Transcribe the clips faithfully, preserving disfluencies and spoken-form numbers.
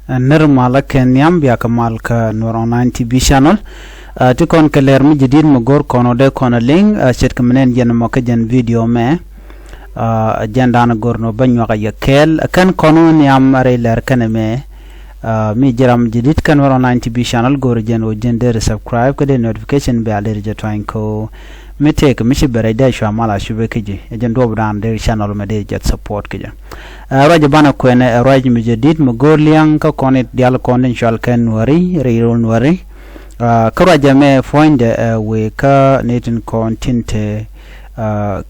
Ɛ, nir malä kɛ nhiam bia kɛ mal kä Nuer Online T V channel. Ɛ, ti kɔn kɛ lɛr mi jadid mi go̱r kɔn ɔ dee kɔn ɛ liŋ, ɛ, ce̱tkɛ mi nɛn jɛn mɔ kä jɛn video mɛ. Ɛ, jɛn dan go̱r nɔ bä nyuak a yɛ kɛɛl. Ɛ, kɛn kɔn wä nhiam a rɛy lɛr kɛn ɛmɛ. Ɛ, mi jiram jadid kä Nuer Online T V channel go̱r jɛn wä jɛn dee subscribe kä dee notification bia dee jɛ tuany ko. Mi tëëk mi ci bɛ rɛy dee cua mal a cupɛ kä ji̱. Ɛ jɛn duɔp dan dee channel mɛ dee jɛ support kä jɛ. Ɛ, ruac banɛ kuɛnɛ, ɛ, ruac mi jadid mi go̱o̱r liaŋ kä kɔn it dial kɔn tin cual kɛ Nuäri, rɛy rol Nuäri. Ɛ, kä ruac ɛmɛ puɔ̱nydɛ, ɛ, wëë kä ni tin kɔn tin te, ɛ,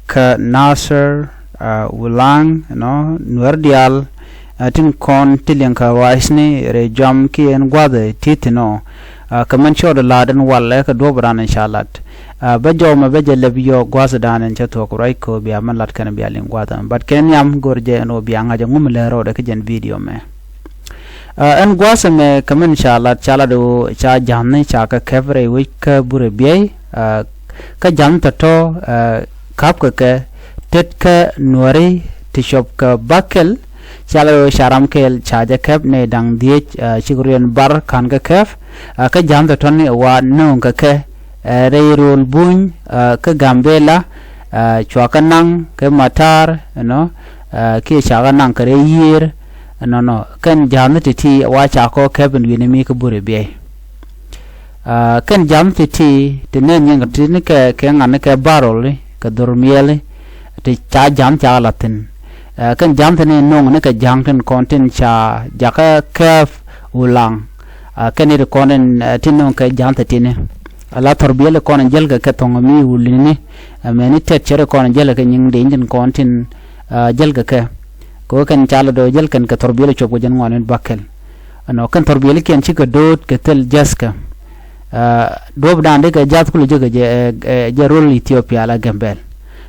kä Nasir, ɛ, Wulaŋ, you know, Nuäär dial, ɛ, tin kɔn ti liŋ kä ruacni rɛy jɔam kiɛ ɛn gua̱dhɛ ti thin ɔ. Ɛ, kɛ mɛn cɔɔdɛ la̱a̱t ɛn walɛ kɛ duɔ̱ɔ̱p dan in ca lat. Ɛ, bä jɔw mɛ bä jɛ lɛp yɔ gua̱a̱th dan in cä thuɔ̱k ruac kɛ ɣöö bia mɛn lat kɛn bia liŋ gua̱a̱th ɛmɛ. But kɛn nhiam go̱r jɛ ɛn ɣöö bia ŋa̱c ɛŋu mi lɛ rɔɔdɛ kä jɛn video mɛ. Ɛ, ɛn gua̱a̱th ɛmɛ kɛ min ca lat, ca lat ɣöö ca ja̱thni ca kɛ kɛp rɛy wec kä burɛ biɛy. Ɛ, kä ja̱thni tɔ̱tɔ̱, ɛ, ka̱p kɛ kɛ tet kä Nuäri ti cop kɛ bäkɛl. Ca lat ɣöö ca ram kɛl ca jɛ kɛp nɛy da̱ŋ dhieec, ɛ, cik riɛn bar ka̱n kɛ kɛp. Ɛ, kä ja̱thni tɔ̱tɔ̱ ni wa nööŋ kɛ kɛ, ɛ, rɛy rol Buny, ɛ, kä Gambela, ɛ, cua kä naŋ kɛ Matar, you know, ɛ, kiɛ ca kä naŋ kɛ rɛy yiër, ɛnɔnɔ. Kɛn ja̱thni ti̱ti̱ wa ca kɔ kɛp in wi̱ni mi kä burɛ biɛy. Ɛ, kɛn ja̱thni ti̱ti̱ ti nɛn nyin kɛ ti̱ni kɛ, kɛ ŋa̱ni kɛ barrel ni, kɛ dhor miɛli, ti ca ja̱thni ca lathin. Ɛ, kɛn ja̱thni ti ni no̱ŋ ni kɛ ja̱ŋ tin kɔn tin ca jakä kɛp Wulaŋ. Ɛ, kɛn it kɔn tin, ɛ, tin no̱ŋ kɛ ja̱thni ti ni. Ala thɔr biɛli kɔn jäl kɛ kɛ thɔŋ mi Wulini. Ɛ, mɛni tɛt cɛri kɔn jäl kɛ nyiŋ deny tin kɔn tin, ɛ, jäl kɛ kɛ. Kɛ wä kɛn ca lɛ dɔɔ jäl kɛn kɛ thɔr biɛli cop kɛ jɛn ŋuan in bäkɛl. Ɛnɔ kɛn thɔr biɛli kiɛn cikɛ do̱o̱t kɛ thil ja̱thkɛ. Ɛ, duɔ̱ɔ̱p dan dee kɛ ja̱th kulɛ jek kɛ jɛ, ɛ, ɛ, jɛ rol Ethiopia la Gambel.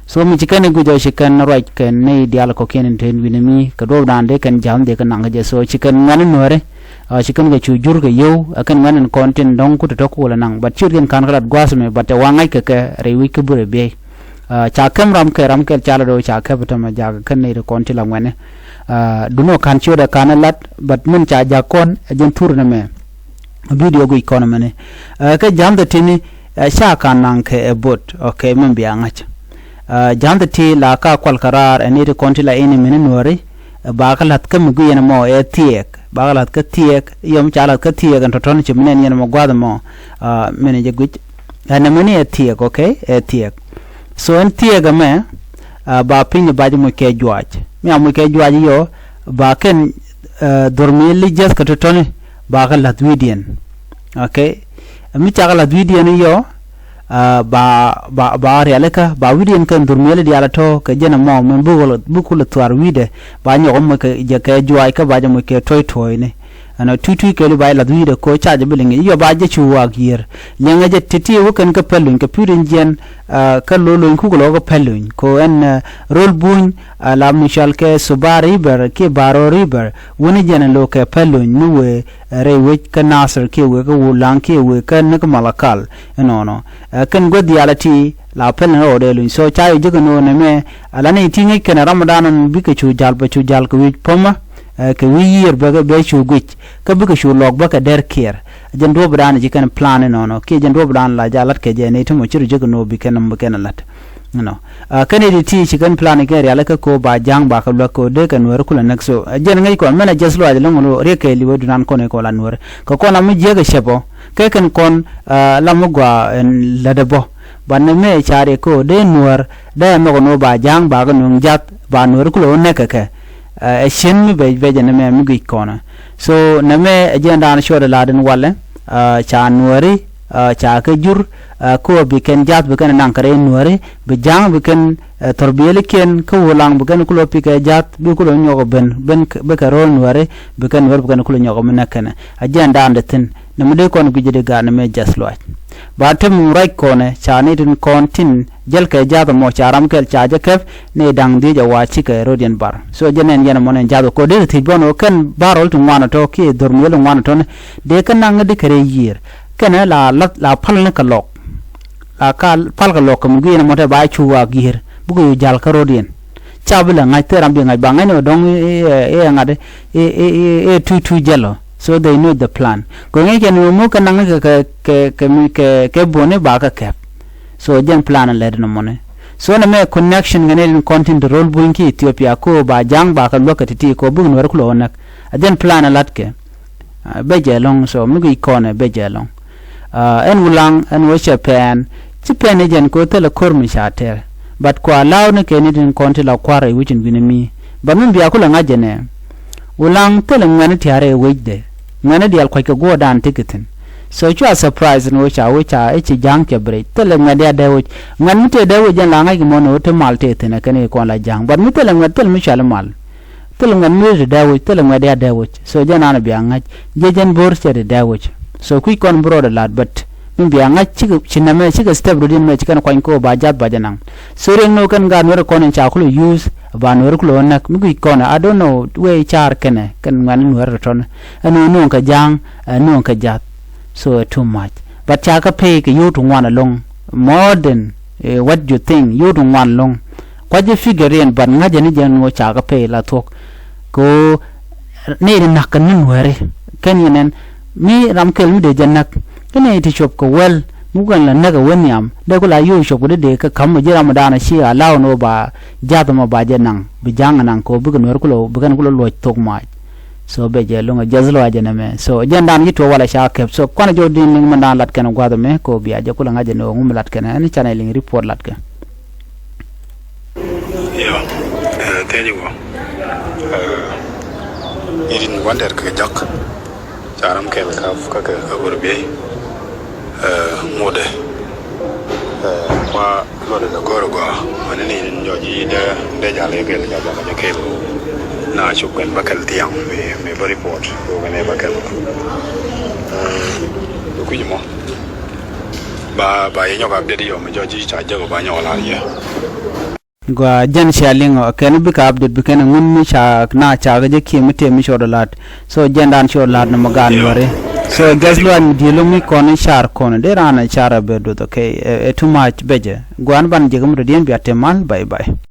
So mi ci kɛn i̱ guic ɔ ci kɛn ruac kɛn ni diaal kɔ̱kiɛn in te wi̱ni mi kɛ duɔ̱ɔ̱p dan dee kɛn ja̱th dee kɛ naŋ kɛ jɛ. So ci kɛn ŋuɛ̈ni Nuäri, ɛ, ci kɛn kɛ cu jur kɛ yio̱w, ɛ, kɛn ŋuɛ̈ni kɔn tin dɔ̱ŋ ku ti tɔ̱ ku wä lɛ naŋ. But ci riɛn ka̱n kɛ lat gua̱a̱th mɛ, but ɛ wa ŋa̱c kɛ kɛ rɛy wi̱c kä burɛ biɛy. Ɛ, ca kɛm ram kɛ ram kɛl ca lat ɣöö ca kɛp tɔ̱mɛ jakä kɛn nɛy ti kɔn ti la ŋuɛ̈ni. Ɛ, dunɔ ka̱n ciötdɛ ka̱n ɛ lat, but min ca jak kɔn ɛ jɛn thur nɛmɛ. Video guic kɔn mɛni. Ɛ, kɛ ja̱thni ti ni, ɛ, ca ka̱n naŋ kɛ ɛ bot, okay, min bia ŋa̱c. Ɛ, ja̱thni ti la ka kual kɛ raar ɛ nɛy ti kɔn ti la ini mini Nuäri, ɛ, ba kɛ la̱th kä mi guic ɛn mɔ ɛ thiɛɛk, ba kɛ la̱th kä thiɛɛk, yɔm ca la̱th kä thiɛɛk ɛn tɔ̱tɔ̱n ci mi nɛn yɛn mɔ gua̱th mɔ, ɛ, min jɛ guic. Ɛ nɛ mini ɛ thiɛɛk, okay, ɛ thiɛɛk. So ɛn thiɛɛk ɛmɛ, ɛ, ba piny ba jɛ muc kɛ juac. Mi a muc kɛ juac yɔ, ba kɛn, ɛ, dhor mi li jiäth kɛ tɔ̱tɔ̱ni, ba kɛ la̱th wi̱i̱diɛn. Okay. Mi cakɛ la̱th wi̱i̱diɛn yɔ, ɛ, ba, ba, ba rialikä, ba wi̱i̱diɛn kɛn dhor mi li diaal tɔ̱ kɛ jɛn ɛmɔ, min bi kulɛ, bi kulɛ thuaar wi̱i̱dɛ, ba nyɔk ɛmɔ kɛ jɛ kɛ juac kä ba jɛ muc kɛ tuɔ̱c tuɔ̱ɔ̱cni. Ɛnɔ tui̱tui̱ kɛɛli ba jɛ la̱th wi̱i̱dɛ kɛ ɣöö ca jɛ bi liŋ. Yɔ ba jɛ cu waak yiër. Liɛŋɛ jɛ ti̱ti̱ wä kɛn kä päl luny kɛ pi̱i̱t in jiɛn, ɛ, kä lo̱ luny kukɛ lɔ kä päl luny. Kɛ ɣöö ɛn, ɛ, rol Buny, ɛ, la mi cɔal kɛ Suba River kiɛ Baro River. Wuni jɛn ɛ lo̱ kɛ päl luny mi wëë, ɛ, rɛy wec kä Nasir kiɛ wëë kä Wulaŋ kiɛ wëë kä ni kä Malakal. Ɛnɔnɔ. Ɛ, kɛn guäth diaal ɛ ti la päl ni rɔɔdɛ luny. So ca yɛ jek ɛn ɣöö nɛmɛ, ɛ, la ni ti ŋäc kɛn ɛ ram dan ɛn bikɛ cu ja̱l bɛ cu ja̱l kɛ wi̱c pämä. Ɛ, kɛ wi̱i̱ yiër bɛ, bɛ cu guic. Kä bikɛ cu lɔk bä kɛ dɛr kiɛɛr. Jɛn duɔ̱ɔ̱p dan ci kɛn plan inɔnɔ. Kiɛ jɛn duɔ̱ɔ̱p dan la ja lat kɛ jɛ ni ti mɔ ci ru jek inɔ bi kɛn bi kɛn lat. Inɔ. Ɛ, kɛn iti ti ci kɛn plan ikɛn rial kä ko ba ja̱ŋ ba kɛ luäk ko dee kɛ Nuäri kulɛ näk so. Ɛ, jɛn ŋäc kɔn mɛn a jɛth luac lɔŋ lo riek kɛ liwä dunan kɔn ikɔ la Nuäri. Kɛ kɔn a mi jiäk ɛ cɛpɔ. Kɛ kɛn kɔn, ɛ, la mi gua ɛn lätdɛ bɔ. Ba ni mɛ ca riek ko dee Nuäri dee mɛk nɔ ba ja̱ŋ ba kɛ nuŋ jath ba Nuäri kulɛ wä näk kɛ kɛ. Ɛ, ɛ cien mi bɛc bɛc ɛn mɛ mi guic kɔnɛ. So nɛmɛ ɛ jiɛn daan cuɔt ɛ la̱t in walɛ, ɛ, ca Nuäri, ɛ, ca kɛ jur, ɛ, kä bi kɛn jath bi kɛn naŋ kɛ rɛy Nuäri, bi ja̱ŋ bi kɛn, ɛ, thɔrbiɛlikiɛn kä Wulaŋ bi kɛn kulɛ pikɛ jath bi kulɛ nyuɔk ben, ben k-, bi kɛ ro̱o̱l Nuäri, bi kɛn Nuäri bi kɛn kulɛ nyuɔk mi näk kɛnɛ. Ɛ jiɛn daan dee thi̱n. Nɛmɛ dee kɔn guic di gaat nɛmɛ jath luaac. Ba tem ruac kɔnɛ ca ni tin kɔn tin jäl kɛ jath ɛmɔ ca ram kɛl ca jɛ kɛp ni da̱ŋ dhiec ɛ wa cikɛ rɔ̱diɛn bar. So jɛ nɛn yɛn ɛmɔ nɛn jath kɔ dee ti thiec bɔn ɔ kɛn bar rɔl ti ŋuan ɔ tɔ kiɛ dhor miöl ti ŋuan ɔ tɔni. Dee kɛ naŋ di kɛ rɛy yiër. Kɛnɛ la, la, la päl ni kɛ lɔk. La ka päl kɛ lɔk kɛ mi guic ɛn ɛmɔ tɛ ba cu waak yiër. Bukɛ cu ja̱l kä rɔ̱diɛn. Ca bi lɛ ŋa̱c thil ram bi ŋa̱c ba ŋa̱c ni ɣöö dɔ̱ŋ i̱, i̱, i̱, i̱ ŋa̱t i̱, i̱, i̱, i̱, i̱ tuc tuc jɛ lɔ. So they know the plan. Kɛ ŋi̱i̱c kɛn ɣöö mi kɛ naŋ ni kɛ, kɛ, kɛ, kɛ, kɛ, kɛ boni ba kɛ kɛp. So jɛn plan lɛt ni mɔni. So nɛ mɛ connection kɛn in kɔn tin te rol buny ki Ethiopia ko ba ja̱ŋ ba kɛ luäk kɛ ti̱ti̱ ko bik nuɛr kulɛ wä näk. A jɛn plan lat kɛ. Ah, bɛ jɛ lɔ̱ŋ, so mi guic kɔnɛ bɛ jɛ lɔ̱ŋ. Ah, ɛn Wulaŋ, ɛn wä cɛ pɛn, ci pɛn ni jɛn ko thilɛ ko̱r mi ca tɛr. But kua law ni kɛ ni tin kɔn ti la kua̱r rɛy wecin gui̱ni mi. But mi bia kulɛ ŋa̱c jɛ nɛ. Wulaŋ thilɛ ŋuɛni tia̱rɛ wecdɛ. Ŋuɛni diaal kua̱c kɛ guɔ̱ɔ̱rdan ti ki thi̱n. So cua surprise ni wä ca wä ca i̱ ci ja̱ŋ cɛ bi rɛc. Thilɛ ŋuɛt diaal dee wec. Ŋuɛt mi tëë dee wec jɛn la ŋa̱c kɛ mɔn ni wä ti mal tëë thi̱n ɛ kɛn i̱ kɔn la ja̱ŋ. But mi thilɛ ŋuɛt thilɛ mi cuali mal. Thilɛ ŋuɛt mi ti dee wec, thilɛ ŋuɛt diaal dee wec. So jɛn an bia ŋa̱c, jiɛ jɛn bo̱r cɛ ti dee wec. So kui̱c kɔn bi rɔɔdɛ la̱t, but mi bia ŋa̱c cikɛ, ci nɛmɛ, cikɛ step rot in mɛ ci kɛn kuany kɛ ɣöö ba jath ba jɛ naŋ. So riɛk ni ɣöö kɛn gaat nuɛr kɔn in ca kulɛ use, ba nuɛr kulɛ ɣän näk, mi gui̱c kɔn, I don't know, wee ca̱r kɛnɛ, kɛn ŋuɛ̈tni nuɛr tɔ̱tɔ̱ni. Ɛn ɣöö nööŋ kɛ ja̱a̱ŋ, ɛ nööŋ kɛ jath. So ɛ too much. But ca kɛ pay kɛ yio̱w ti ŋuan ɛlɔ̱ŋ. More than, eh, what you think, yio̱w ti ŋuan ɛlɔ̱ŋ. Kua̱c jɛ figure in, but ŋa̱cä ni jɛ ŋo̱ ca kɛ pay la thuɔ̱k. Kɛ ɣöö nɛy ti na̱k kɛ ni nuɛ̈ri. Kɛn yɛn ɛn, mi ram kɛl mi dee jɛ näk. Kä nɛy ti cuɔp kɛ wäl, mi kukɛn la näk ɛ wä nhiam. Dee ku la yio̱w cuɔp kɛ dee dee kä ka̱m ɔ ji̱ ram ɔ daanɔ ci a law ni ɣöö ba jath ɛmɔ ba jɛ naŋ. Bi ja̱ŋ ɛ naŋ kɛ ɣöö bikɛ nuɛ̈r kulɛ, bikɛn kulɛ luɔc thok mac. So bɛ jɛ luŋ ɛ jiath luaacɛ nɛmɛ. So jɛn dan ji̱ tuɔɔk walɛ ca kɛp. So kuanɛ jɔw din liŋ mɛn dan lat kɛn gua̱th ɛmɛ kɛ ɣöö bia jɛ kulɛ ŋa̱c ɛn ɣöö ŋu mi lat kɛn ɛn canɛ liŋ report lat kɛ. Yo, eh, thiec wä. Eh, irin wonder kɛ jɔk. Ca ram kɛl ka, ka, ka, ka gor biey. Eh, ŋudɛ. Eh, kua luɔtdɛ lɛ go̱o̱r gɔaa. Mani ni jɔc i̱ dee, dee jal i̱ kɛl, jal jal jɛ kɛl. Na cuk kɛn bä kɛl thiaŋ, mi, mi bä report. Ko kɛn ɛ bä kɛl. Eh, kui̱c mɔ. Ba, ba yɛ nyɔk update yɔ, mi jɔc i̱ ca jek ba nyɔk lar yɛ. Gua jɛn cia liŋ ɔ kɛn bikɛ update bikɛn ŋun mi ca na ca kɛ jɛ kiɛ mi tëë mi cɔɔd lat. So jɛn dan cɔɔd lat ni mɔ gaan nuɔri. So guess luac mi diɛ loŋ mi kɔn i̱ car kɔn dee raan ɛ car ɛ bɛ duth, okay. Ɛ, ɛ too much bɛ jɛ. Guan ban jɛ kɛ mi dɔ̱diɛn bia tëë mal, bye bye.